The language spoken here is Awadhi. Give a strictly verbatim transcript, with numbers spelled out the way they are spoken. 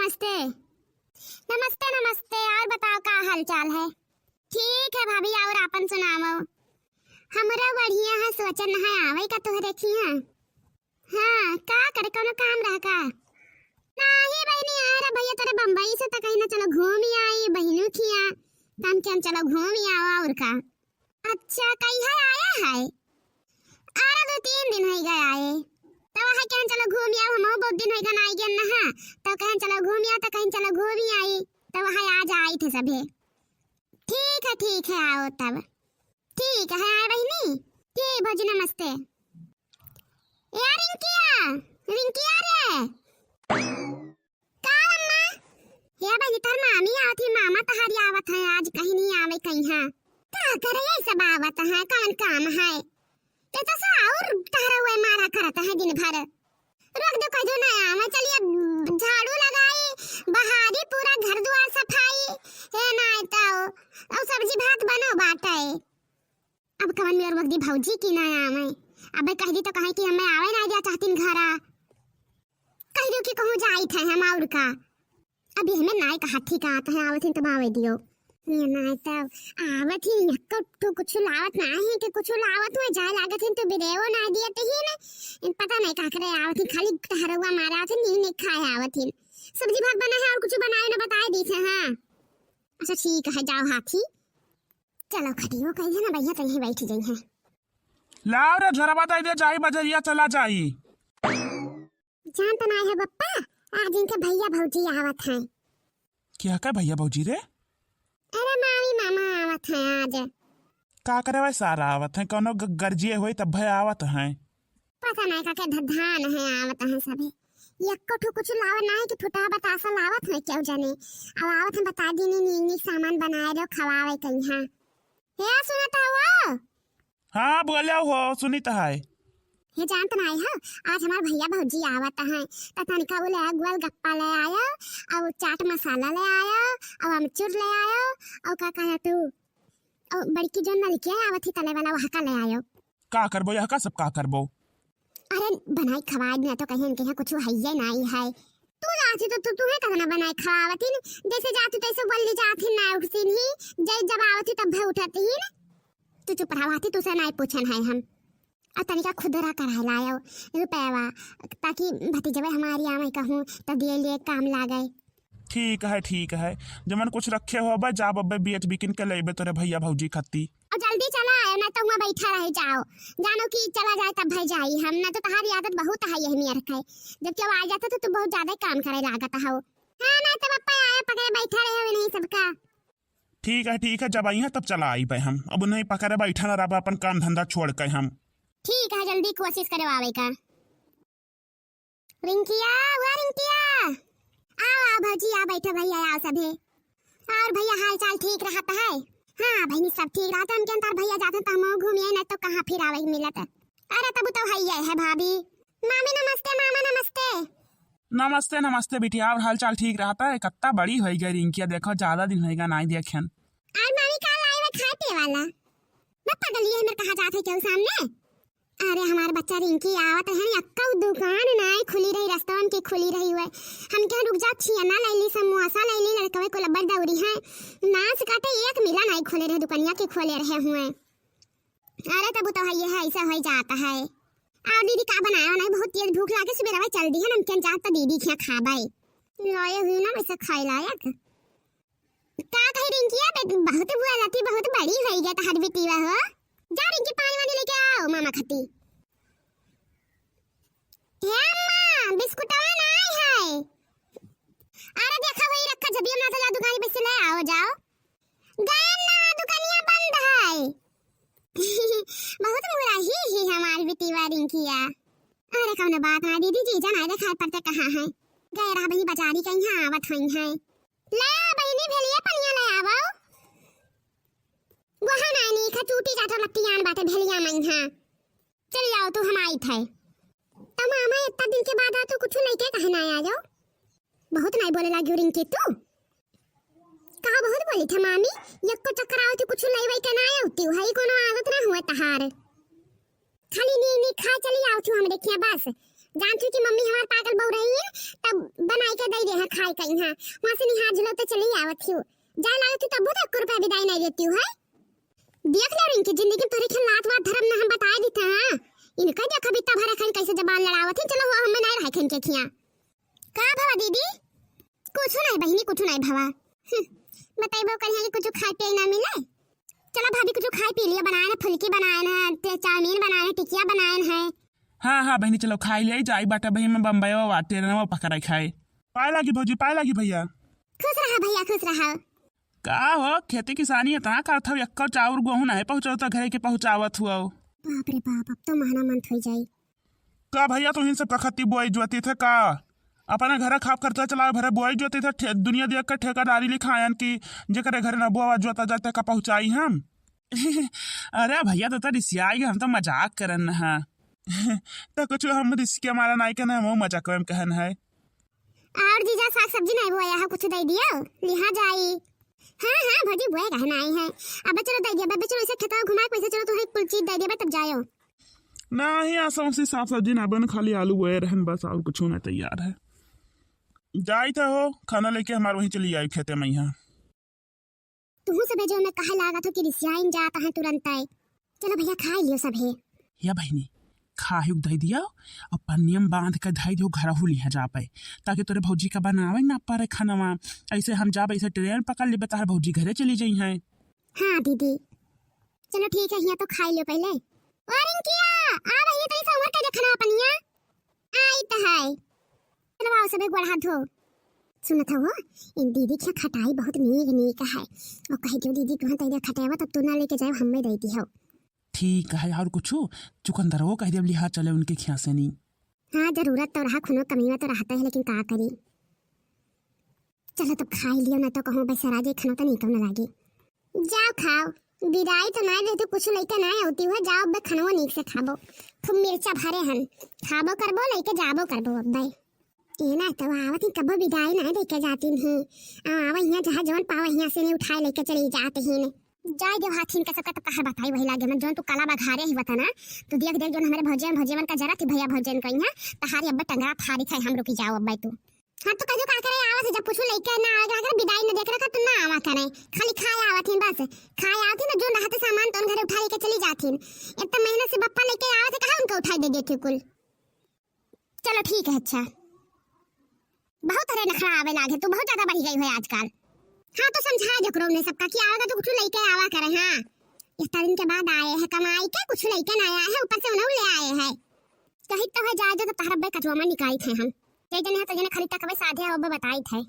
नमस्ते। नमस्ते, नमस्ते। और बताओ, का हाल चाल है? ठीक है भाभी, और आपन सुनावो? हमरो बढ़िया है, सोचन है आवै का तोहरे खिया। हाँ, का करे, कौनो काम रह का? नाही बहिनी, आए रहे भैया तोरे बम्बई से, त कहिन चलो घूमि आई बहिनू खिया, त हम कहेन चलो घूमि आओ, और का। अच्छा, कहिया आया है? अरे, दो तीन दिन होइ गए आए। तब वह कहेन चलो घूमि आओ, हमहू बहुत दिन होइ गए ना आई गए ना, हाँ। तब कहेन चलो घूमि आओ, त कहेन चलो घूमि आई। तब वह आज आई थे सभे। ठीक है, ठीक है, आओ तब। ठीक है, आए बहिनी। ठीक, भौजी, नमस्ते। ए रिंकिया, रिंकिया रे। का अम्मा? हे बहिनी, तोर मामी आवत ही, मामा तहारी आवत है, आज कहीं नहीं आवे कहीं, हाँ। का करे, ये सब आवत है, कौन काम है? ते तो सा और तहरा हुए मारा करत है दिन भर। रोक दो, कह दो ना आवे, चलिए झाड़ू लगाई, बहारी पूरा घर दुआर सफाई, हे ना तो, और सब्जी भात बनो बाटे। अब कवन मेर वक्ती भौजी की ना आवे। अबे कह दी तो कहे कि हमें आवे ना दिया चाहतीन घरा। कह दो कि कहूँ जाई थे हम और का। अब ये हमें नाय कहा ठीक आत है, आवत हिन तब आवे दियो। ये नाय तब आवत हिन, यक्को ठो कुछ लावत ना है कि कुछ लावत हुए जाए लागत हिन तो बिदेवो ना दिए ते ही ने। इन पता नहीं का करे आवत हिन, खाली टहरुआ मारे आवत हिन, नी नी खाए आवत हिन। सब्जी भात बना है और कुछ बनाए ना बताए दी थे, हाँ। अच्छा ठीक है, जाओ हाथी। चलो खटियो कहिए ना भैया, तो यहीं बैठ गई है। लाओ रे झोरवा दे दे, जाई बजरिया चला जाई। जान तो नाय है बप्पा, आज इनके भैया भौजी आवत हैं। क्या का भैया भौजी रे? अरे मामी मामा आवत हैं आज। का करे भाई सारा आवत हैं, कौनो ग-, गर्जिए होई तब भाई आवत हैं। पता नहीं का के ध-, धान है आवत हैं सभी। यक्को ठो कुछ लावत नहीं कि फुटहा बतासा लावत है क्यों जाने। अब आवत हैं बता दीनी नी, नी सामान बनाए रहो खवावे कहीं। हाँ। हे सुनत हवो? हाँ, बोले हो, सुनित है। हे जानत नाई हो, आज हमार भैया भौजी आवत हैं, त तनिका वो ले आयो, गोलगप्पा ले आयो, और चाट मसाला ले आयो, और अमचूर ले आयो, और का कहे तू, और बड़की जो नलकिया आवत ही तले वाला, वहाँ का ले आयो। का करबो, यह का सब का करबो? अरे बनाई खवाई ना तो कहीं इनके यहाँ कुछ हइये नाई है। तू जाती तो तू, तुम्हें कतना बनाई खवावती न, जैसे जाती तैसे बोली जाती ना उठती नहीं, जय जब आवती तब भे उठती ही न। तू चुप रहा, आती तुसे नाई पूछन है हम। आ तनिका खुदरा कराए लायो रुपयवा, ताकि भतीजवे हमारी आवे कहूँ तो दिए लिए काम लागे। ठीक है, ठीक है, जमन कुछ रखे हो अब्बे, जाब अब्बे बेच बिकिन के लेबे तोरे भैया भौजी खत्ती। और जल्दी चला आयो, ना तो हुआं बैठा रह जाओ। जानो कि चला जाए तब भर जाई हम, ना तो तहारी आदत बहुत है यही नियर के। जब केहू आ जाता तो तू बहुत ज्यादा काम करे लागत हो। हाँ, ना तो पप्पा आया पकड़े बैठा रहे हो नहीं सबका। ठीक है, ठीक है, जब आई हैं तब चला आई बे हम। अब उन्हें पकड़े बैठा ना रहा अपन काम धंधा छोड़ के हम। ठीक है, जल्दी कोशिश करो आवे का। रिंकिया, हुआ रिंकिया, आओ, आओ भौजी, आओ, बैठो भैया, आओ सभे। और भैया, हाल चाल ठीक रहत है? हाँ बहिनी, सब ठीक रहत है। हमके अंतर भैया जाते तो हम घूमिए, नहीं तो कहाँ फिर आवे मिलत। अरे तब तो है ये है भाभी। मामी नमस्ते, मामा नमस्ते। नमस्ते, नमस्ते बिटिया, और हाल चाल ठीक रहत है? कत्ता बड़ी होई गई रिंकिया, देखो ज्यादा दिन होई गया नाई देखेन। और मामी का लाई में खाए पिए वाला? मैं पगली है, मेरे कहा जाते क्यों सामने? अरे हमार बच्चा रिंकी आवत है, यक्कौ दुकान नाई खुली रही, रस्तवन की खुली रही हुए। हम क्या रुक जा, छियना लैली, समोसा लैली, लड़कवे को लब्बर दौरी है। नास काटे एक मिला नाई खोले रहे, दुकनिया के खोले रहे हुए। अरे तब तो है, ये है, ऐसा हो जाता है। और दीदी का बनाया नहीं, बहुत तेज भूख लागे, सुबह रवा चल दी है, नमकीन जात तो दीदी खिया खाबे। लाए हुई ना वैसे खाए लायक। का कही रिंकिया, बे-, बहुत बोलती, बहुत बड़ी होई गई तहार बिटिया हो। जा रिंकी, पानी वानी लेके आओ मामा खती। हे अम्मा, बिस्कुटवा नाई है। अरे देखा वही रखा, जब ये ना तो जा दुकान पे से ले आओ, जाओ। गए ना, दुकानिया बंद है। बहुत बुरा ही, ही हमार बिटिया रिंकिया। अरे कौनो बात ना दीदी, जीजा ना देखाए पड़ते कहाँ है। गए रहा बही बाजारी कहीं, हाँ, आवत होई है। ले आ बहिनी, भेलिया पनिया ले आवो। वहाँ नानी खा चूटी चाटा लत्तियान बाटे भेलिया मइहाँ। चल जाओ तू, हम आई थे। त मामा, इतना दिन के बाद आ तू, कुछ लेके कहे ना आ जाओ? बहुत नहीं बोले लागी रिंकी तू। कहा बहुत बोली था मामी, यक्को चक्कर आओ तू, कुछ ले वही के ना आती हूँ, है कोनो आदत ना हुआ तहार। खाली नी, नी खा चली आओ तू हमरे खिया बस। जान तू कि मम्मी हमार पागल बहू रही है, तब बनाई के दे दे हैं। आई कहीं, हाँ, वहाँ से निहार झुलो तो चली आवत ही। जाए लागत ही तब तो एक रुपया बिदाई नहीं देती हूँ, है? देख ले रिंकी, जिंदगी में तोहरे खेल लात वात धरम ना हम बताए देते हैं। इनका देखा बित्ता भरे खाइन कैसे जबान लड़ावत है। चलो हो, हमें नहीं रहे खाइन के खिया। का भवा दीदी? कुछ नहीं बहिनी, कुछ नहीं भवा। हम्म, बताइबो करिया कि कुछ खाए पिए ना मिले। चलो भाभी, कुछ खाए पी लियो, बनाए ना फुल्की बनाए ना, ते चाउमीन बनाए ना, टिकिया बनाए ना है। हाँ, हाँ बहिनी, चलो खाई ले जाई बाटा बहिनी, मैं बम्बई वा ट्रेन वा पकड़ाई खाए। पाए लागी भौजी, पाए लागी भैया। खुश रहा भैया, खुश रहा। का हो, खेती किसानी इतना करत हव, एक्को चाउर गोहूं नहीं पहुँचाओ तो घरे के पहुँचावत हुआ। बाप रे बाप, अब तो महना मंत हो जाई। का भैया, तुहिन सब का खत्ती बोआई जोती थे का? अपने घरे खाप खर्चा चलावे भरे बोआई जोती थे, ठे-, दुनिया देख के ठेकेदारी लिखायन कि जेकरे घरे न बोआ जोता जाते का पहुँचाई हम। अरे भैया, तो, तो रिसियाई, हम तो मजाक करन हा। तो कुछ हम रिस के मारा नाई कहन है, हम मजाक में कहन है। और जीजा, साग सब्जी नहीं बोया है, कुछ दे दियो, लिहा जाई। हाँ, हाँ, भौजी, बोए कहना आई है। अब चलो दे दिया, अब चलो इसे खेतवा घुमाए, पैसे चलो तुम्हें कुल चीज दे दिया, तब जायो। नहीं, आज समोसी साग सब्जी ना बन, खाली आलू बोए रहन बस, और कुछ ना तैयार है। जाई थे हो, खाना लेके हमारे वहीं चली आई खेते में यहाँ। तुहू सब जो मैं कहे लागत हो कि रिसियाइन जात है तुरंत आए। चलो भैया, खा लियो सब है। या बहिनी, खाहुक दे दियो और पन्नियम बांध के धई दियो, घर हो लिहा जा पाए, ताकि तोरे भौजी का बनावे ना पड़े खानवा। ऐसे हम जाब, ऐसे ट्रेन पकड़ लेबे, तार भौजी घरे चली जाई हैं। हाँ दीदी, चलो ठीक है, यहाँ तो खाई लियो पहले। ओ रिंकिया, आ बहिनी, तनी से उमर के देखना पनिया। आई त है। चलो आओ, सब एक बार हाथ धो। सुनत हो, इन दीदी के खटाई बहुत नीक नीक है। और कह दियो दीदी, तुहन तैयार खटावा, तब तू ना लेके जाए, हमें दे दी हो। ठीक है, और कुछ चुकंदरवो कह दियो, लिहा चले उनके खिया से नी। हाँ, जरूरत तो रहा, खूनो कमी में तो रहता है, लेकिन का करी। चलो तब खाई लियो, ना तो कहूँ बेसरा जे खानो तो नीक न लागे। जाओ खाओ, बिदाई तो ना देते, कुछ लइके ना होती हुआ, जाओ बे खानो नीक से खाबो, खूब मिर्चा भरे हन, खाबो करबो, लइके जाबो करबो अब्बे। ए ना तो आवत ही कबो बिदाई ना देके जाती नहीं, आ आवा यहाँ जहाँ जवन पावा यहाँ से नहीं उठाए लेके चली जाती ही ने। जाए दे हाथिन के सबका तो कहा बताई वही लागे मन, जौन तू कला बघारे ही बता ना, तू देख देख जौन हमारे भौजन भौजेवन का जरा थी भैया भौजन का यहाँ, तहारी अब्बे टंगरा फारी खाए हम रुकी जाओ अब्बे तू। हाँ, तो कहियो का करे, आवत है, जब कुछ लइके ना आवे के रहे, बिदाई न देख रखा, तो ना आवा करे, खाली खाए आवत हिन बस। खाए आवत हिन, जो रहते सामान तो उन घरे उठा लेके चली जात हिन। इतना मेहनत से बप्पा लेके आवत है, कहाँ उनका उठाई दे देती कुल। चलो ठीक है, अच्छा। बहुत अरे नखरा आवे लागे, तू बहुत ज्यादा बढ़ गई है आजकल। हाँ, तो समझा जकरो ने सबका कि आवेगा तो कुछ लइके आवा करे। हाँ, इतना दिन के बाद आए हैं कमाई के, कुछ लइके ना आया है, ऊपर से उन्हें ले आए हैं। कही तो है, जाए जो तो तहरा बे कचवा में निकाली थे हम। जय जने है तो जने खाली तकबे साधे, अब बताई थे।